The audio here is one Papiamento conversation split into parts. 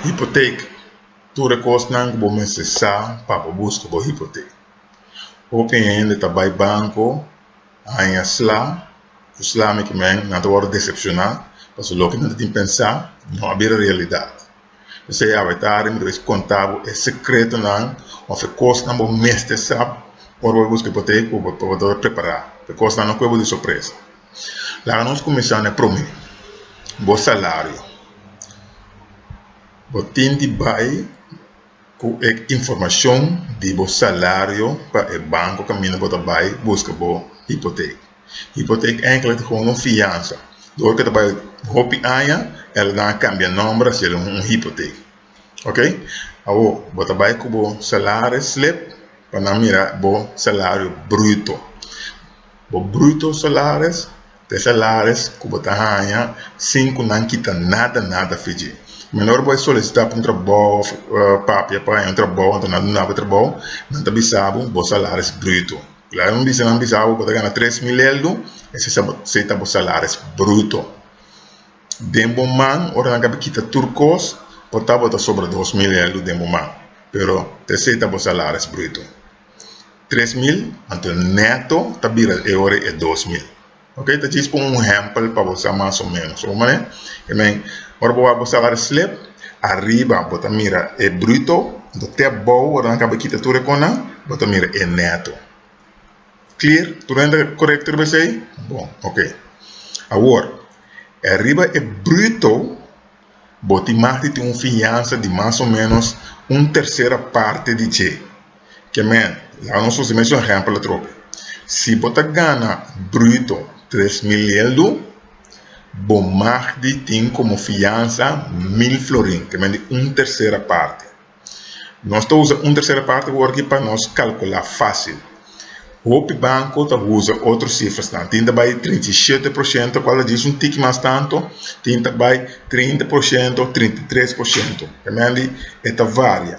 Hipoteek, tur e kosnan ku bo mester sa pa bo buska bo hipoteek. Hopi hende ta bai banko haña sla, ku sla mi ke men nan ta wòrdu desepshoná pasobra loke nan ta tin pensá no a bira realidat. P'esei awe tardi mi ta bai konta bo e sekretonan òf e kosnan bo mester sa ora bo bai buska hipoteek pa bo ta prepará pa e kosnan no kohe bo di sorpresa. Laga nos kuminsá na e promé, bo salario. Bo tin di bai ku e informashon di bo salario pa e banko kaminda bo ta bai buska bo hipotek. Hipotek enkele ta gewoon un fiansa. Dor ku e ta bai hopi aña el nan a kambia nòmber hasi el un hipotek. Ok, awor bo ta bai ku bo salaris slip pa nan mira bo salario bruto. Bo bruto salaris ta e salaris ku bo ta haña sin ku nan kita nada nada for dje. Menor bo a solisitá pa un trabou òf papia pa haña un trabou anto nan duna bo e trabou, nan ta bisa bo bo salaris bruto. Laga nan bisa nan bisa bo bo ta gana 3000 eldu, esei ta bo salaris bruto. Den bo man ora nan kaba kita tur kos por ta bo ta sobra 2000 eldu den bo man, pero ta esei ta bo salaris bruto. 3000, anto neto ta bira e ora e 2000. Ok, ta djis pon un ehempel pa bo sa mas o menos. Bo mane? E men, ora bo wak bo salary slip, ariba bo ta mira e bruto, anto te abou ora nan kaba kita tur e konan, bo ta mira e neto. Clear? Tur hende ta korekto riba esei? Bon, ok. Awor, ariba e bruto, bo tin mag di tin un fiansa di mas o menos un tersera parte di dje. Ke men, laga nos usa mesun ehèmpel atrobe. Si bo ta gana bruto 3000 eldu, bo mag di tin komo fiansa 1000 florin, ke men di un tersera parti. Nos ta usa un tersera parti awor aki pa nos kalkulá fásil. Hopi banko ta usa otro sifrasnan. Tin ta bai 37%, kual ta djis un tiki mas tantu, tin ta bai 30%, 33%. Ke men di e ta varia.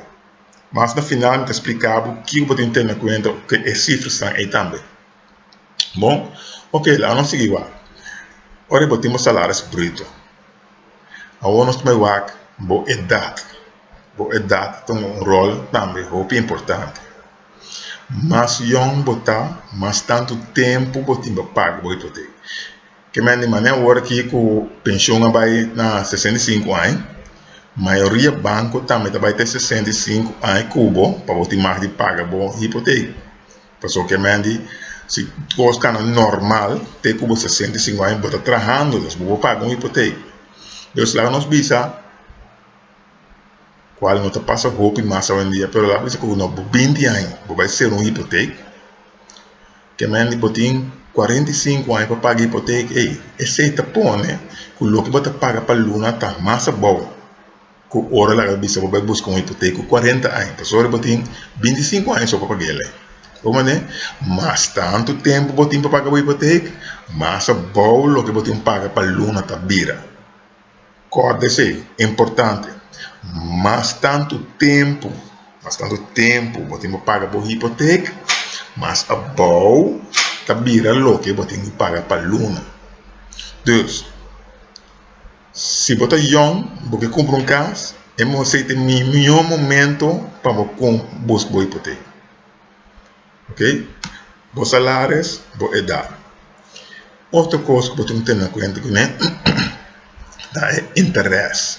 Mas na final mi ta splika bo kiko bo tin tene kuenta ku e sifrasnan ei tambe. Bon, ok, laga nos sigui wak. Ora bo tin bo salaris bruto, awor nos ta bai wak bo edat. Bo edat ta hunga un ròl tambe hopi importante. Mas yòn bo ta, mas tantu tempu bo tin pa paga bo hipotek. Ke men di manera awor aki ku penshon a bai na 65 aña, mayoria banko tambe ta bai te 65 aña ku bo pa bo tin mag di paga bo hipotek. Pasobra ke men di si kos kana normal te ku bo 65 aña bo ta trahando, dus bo por paga un hipotek. Dus laga nos bisa kual no ta pasa hopi mas awendia, pero laga bisa ku no bo 20 aña bo bai sera un hipotek, ke men di bo tin 45 aña pa paga hipotek ey, esey ta pone ku loke bo ta paga pa luna ta mas abou ku ora laga bisa bo bai buska un hipotek ku 40 aña, pasobra bo tin 25 aña so pa pag'el ey. Bo mane, mas tantu tempu bo tin pa paga bo hipotek, mas abou loke bo tin paga pa luna ta bira. Kòrda esei, importante, mas tantu tempu, mas tantu tempu bo tin pa paga bo hipotek, mas abou ta bira loke bo tin di paga pa luna. Dus, si bo ta yòn, bo ke kumpra un kas, e esei ta e mihó momento pa bo buska bo hipotek. Ok, bo salaris, bo edat. Otro kos ku bo tin ku tene na kuenta kuné ta e interes,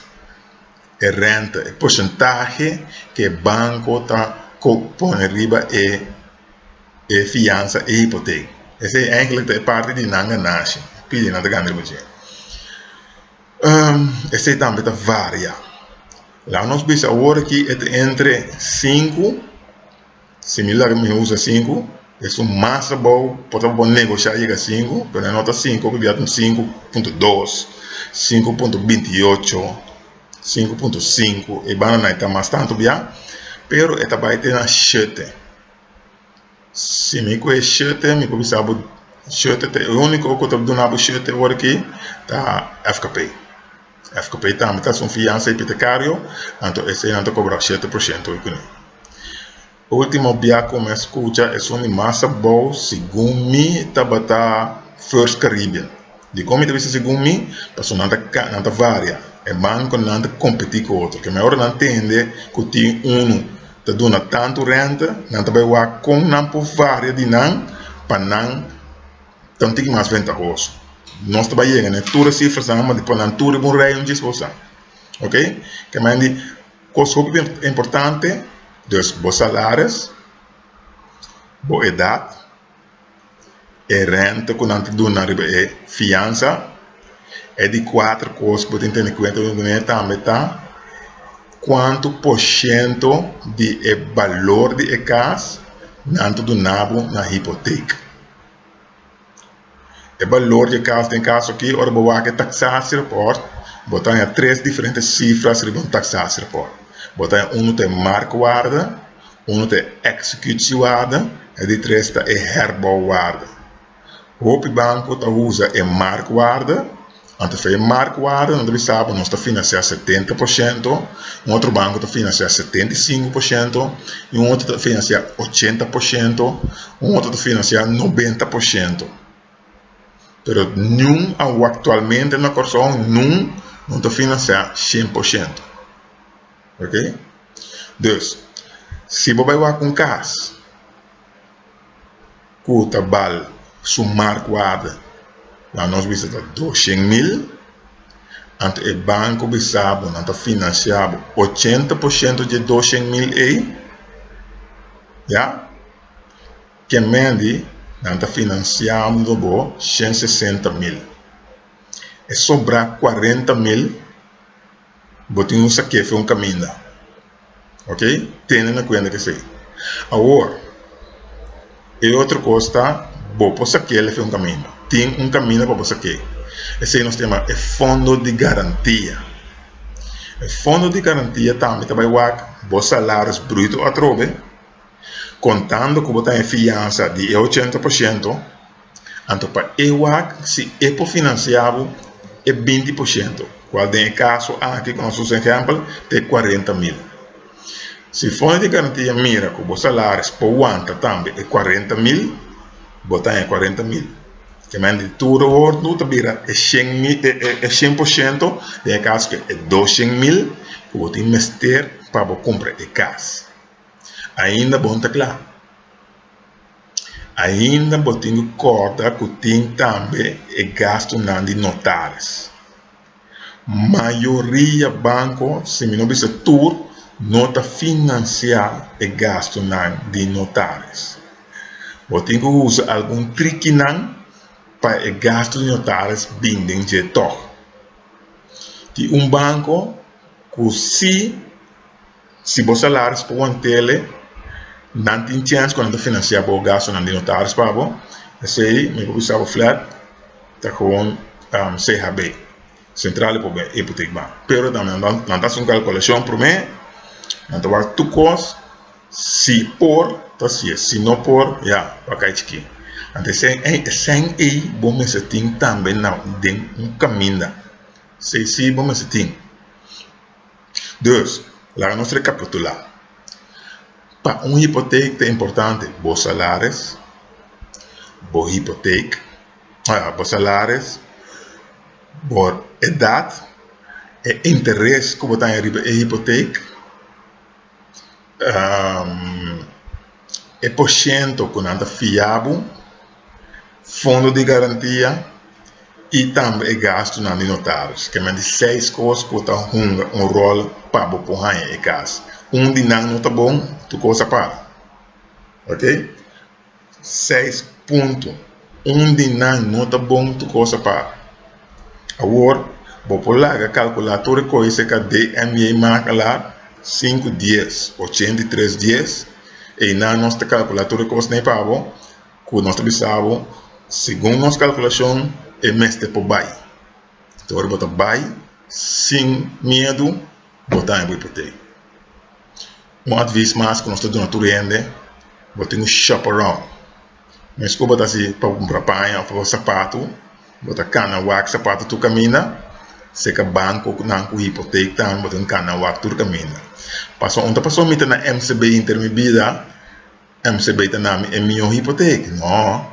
e renta, e porsentahe ku e banko ta pone riba e e fiansa, e hipotek. Esei eigentlik ta e parti di nan ganashi, pidi nan ta gana riba dje. Esei tambe ta varia. Laga nos bisa awor aki e ta entre sinku. Si mi laga mi usa sinku, esun mas abou por ta bo negoshá yega sinku, pero e no ta sinku, hopi bia ta un 5.2, 5.28, 5.5, e banda nan e ta mas tantu bia, pero e ta bai te na shete. Si mi ku e shete, mi por bisa bo shete ta e úniko ku ta duna bo shete ora aki ta FKP. FKP tambe ta hasi un fiansa hipotekario, anto esei nan ta kobra 7% hoy kuné. Ultimo bia ku mi a skucha esun di mas abou segun mi tabata First Caribbean. Dikon mi ta bisa segun mi? Pasobra nan ta nan ta varia. E bankonan ta kompetí ku otro. Ke ora nan tende ku tin unu ta duna tantu rente, nan ta bai wak kon nan por varia di nan pa nan ta un tiki mas ventahoso. Nos ta bai yega na tur e sifranan, ma despues nan tur riba un rei un djis bo sa. Ok? Ke men di kos hopi importante, dus bo salaris, bo edat, e rente ku nan ta duna riba e fiansa. E di kuater kos ku bo tin tene kuenta kuné tambe ta kuantu por shento di e balor di e kas nan ta duna bo na hipotek. E balor di e kas den kaso aki ora bo wak e taksasierapòrt bo ta haña tres diferente sifras riba un taksasierapòrt. Bo ta haña unu ta e markwaarde, unu ta e executiewaarde e di tres ta e herbouwwaarde. Hopi banko ta usa e markwaarde, anto for e markwaarde nan ta bisa bo nos ta finansiá 70%, un otro banko ta finansiá 75% i un otro ta finansiá 80%, un otro ta finansiá 90%. Pero niun aktualmente na Kòrsou nun no ta finansiá 100%. Ok? Dus, si bo bai wak un kas ku ta bal su markwaarde, laga nos bisa ta 200.000, anto e banko bisa bo nan ta finansiá bo 80% di e 200.000 ei, ya, ke mendi nan ta finansiando bo 160.000. E sobrá 40.000 bo tin un sakefe un kaminda. Ok? Tene na kuenta ku esei. Awor, e otro kos ta bo por sak'é lef'é un kaminda. Tin un kaminda pa bo sak'é. Esei nos ta yama e fondo di garantia. E fondo di garantia tambe ta bai wak bo salaris bruto atrobe, kontando ku bo ta en fiansa di e 80%, anto pa e wak si e por finansiá bo e 20%, kual den e kaso aki ku nos usa ehèmpel ta e 40.000. Si fondo di garantia mira ku bo salaris por wanta tambe e 40.000, bo ta haña 40.000. Ke men di tur wordu ta bira e 100%, den e kaso ku e 200.000 ku bo tin mester pa bo kumpra e kas. Ainda bo no ta kla. Ainda bo tin ku kòrda ku tin tambe e gastunan di notaris. Mayoria banko, si mi no bisa tur, no ta finansiá e gastunan di notaris. Bo tin ku usa algun trikinan pa e gastu di notaris bin den dje tòg. Tin un banko ku si. Si bo salaris por wantele, nan tin chèns ku nan ta finansiá bo gastunan di notaris pa bo. Esei mi por bisa bo flat ta gewoon CHB, Centrale Hypotheekbank. Pero tambe nan ta hasi un kalkulashon promé, nan ta wak tur kos, si por ta hasié, si no por ya bo a kai chikí. Anto e sèn ei bo mester tin tambe den un kaminda, esei si bo mester tin. Dus, laga nos rekapitulá. Pa un hipotek ta importante bo salaris, bo hipotek, bo salaris, bo edat, e interes ku bo ta haña riba e hipotek, e porshento ku nan ta fia bo, fondo di garantia i tambe e gastunan di notaris. Ke men di seis kos ku ta hunga un ròl pa bo por haña e kas. Un di nan no ta bon, tur kos a para. Ok, seis punto. Un di nan no ta bon, tur kos a para. Awor, bo por laga kalkulá tur e kos serka DMJ Makelaar sinku dies, 83 dies. Einan nos ta kalkulá tur e kosnan ei pa bo. Ku nos ta bisa bo, segun nos kalkulashon e mester por bai. Te ora bo ta bai sin miedu, bo ta haña bo hipotek. Un advis mas ku nos ta duna tur hende, bo tin ku shop around. Mes ku bo ta hasi pa kumpra paña òf sapatu, bo ta kana wak sapatu tur kaminda, seka banko nan ku hipotek tambe bo tin kana wak tur kaminda. Pasobra un ta pasobra mi ta na MCB henter mi bida. MCB ta na mi e mihó hipotek? No.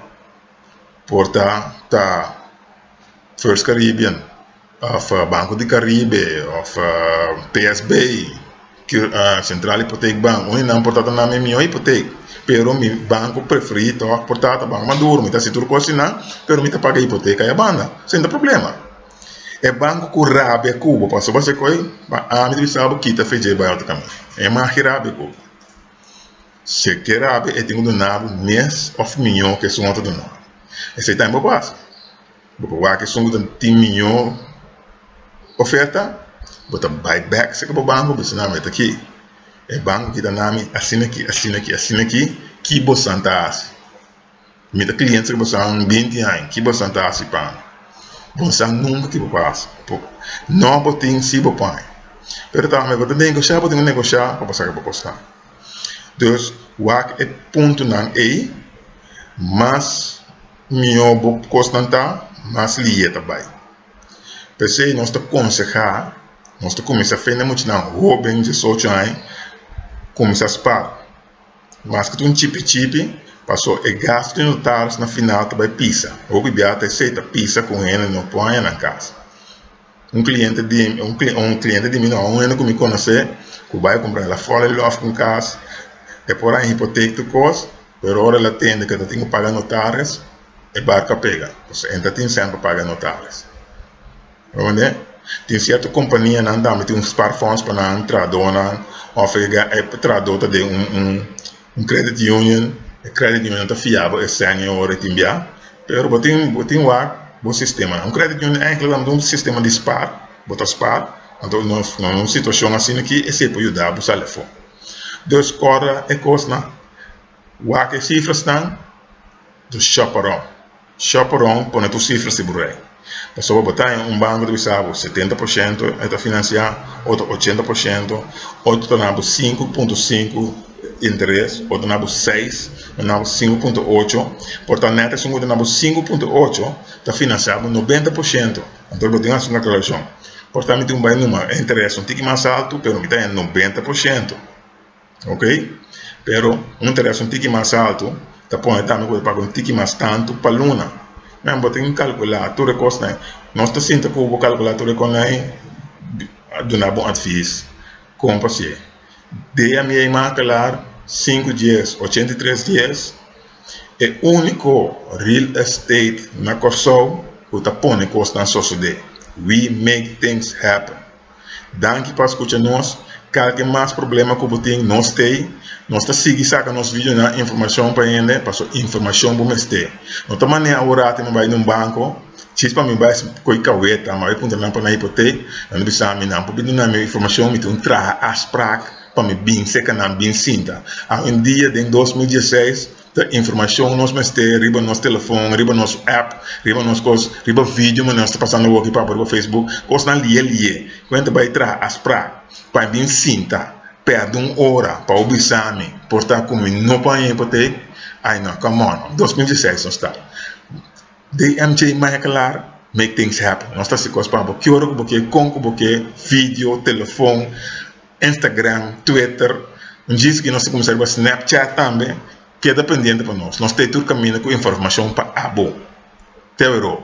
Por ta ta First Caribbean. òf Banco di Caribe òf PSB, Centrale Hypotheekbank, un di nan por ta duna mi mihó hipotek. Pero mi banko preferí tòg por ta Banco Maduro. Mi ta hasi tur kos asina, pero mi ta paga hipoteka ei banda, sin ta problema. E banko ku rabia ku bo pasobra bo hasi koi, ami ta bisa bo kita fe dje bai otro kaminda. E maki rabia ku bo. Si e ke rabia e tin ku duna bo mes òf mihó ku esun otro duna bo. Esei tambe bo por hasi. Bo por wak esun ku ta tin mihó oferta, bo ta bai bèk serka bo banko bo bisa nan meta aki. E banko ki ta na mi asina aki, asina aki, asina aki, ki bosan ta hasi? Mi ta cliente serka bosan 20 aña, ki bosan ta hasi pa mi? Bosan nunka ki bo por hasi. No bo tin si bo por haña. Pero tambe bo ta negoshá, bo tin ku negoshá pa bo saka bo kosnan. Dus wak e puntonan ei mas mihó bo kosnan ta, mas lihe ta bai. P'esei nos ta konsehá, nos ta kuminsá fe na muchanan hóben 18 aña kuminsá spar. Maske ta un chipi chipi, paso e gastu di notaris na final ta bai pisa. Hopi bia ta esei ta pisa ku hende no por haña nan kas. Un cliente di un un cliente di mi no, un hende ku mi konosé ku bai kumpra el a fall in love ku un kas, e por haña hipotek tur kos, pero ora el a tende ku e ta tin ku paga notaris, e barko a pega. Pasobra e no ta tin sèn pa paga notaris. Comprende? Tin cierto companianan tambe tin un spaarfonds pa nan trahadornan of e e trahador ta den un un un credit union, e credit union ta fia bo e sèn e ora e tin bia, pero bo tin bo tin wak bo sistemanan. Un credit union eigenlijk ta un sistema di spaar, bo ta spaar, anto na un situacion asina aki esei por yuda bo sali afo. Dus kòrda e kosnan, wak e cifrasnan, dus shop around. Shop around pone tur cifras di bo rei. Pasobra bo ta haña un banko ta bisa bo 70% e ta finansiá, otro 80%, otro ta duna bo 5.5 interes, otro ta duna bo 6, otro ta duna bo 5.8. Por ta nèt esun ku ta duna bo 5.8 ta finansiá bo 90%. Anto bo tin hasi un kalkulashon. Por ta mi tin un bai numa e interes un tiki mas altu pero mi ta haña 90%. Ok, pero un interes un tiki mas altu ta pone tambe ku bo ta paga un tiki mas tantu pa luna. Men bo tin ku kalkulá tur e kosnan. Nos ta sinta ku bo kalkulá tur e kosnan ei, duna bo advis kon pa hasié. DMJ Makelaar sinku dies 83 dies e úniko real estate na Kòrsou ku ta pone kosnan sosodé. We make things happen. Danki pa skucha nos. Kalke mas problema ku bo tin, nos t'ei. Nos ta sigui saka nos videonan informashon pa hende, pasobra informashon bo mester. No ta manera awor mi bai na un banko, djis pa mi bai koe kaweta, mi bai puntra nan pa nan hipotek, nan ta bisa mi nan por bin duna mi informashon, mi tin un traha afsprak pa mi bin serka nan bin sinta. Awendia den 2016 ta informashon nos mester riba nos telefon, riba nos app, riba nos kos, riba video manera nos ta pasando awor aki papia riba Facebook, kosnan lihe lihe. Ku hende bai traha afsprak pa bin sinta, pèrdè un ora pa bo bisa mi por ta ku mi no por haña hipotek, ay no, come on, 2016 nos ta. DMJ Makelaar make things happen. Nos ta hasi kos pa bo ki ora ku bo ke, kon ku bo ke, video, telefon, Instagram, Twitter. Un djis aki nos ta kuminsá riba Snapchat tambe. Keda pendiente pa nos. Nos ta ei tur kaminda ku informashon pa abo. Te wero.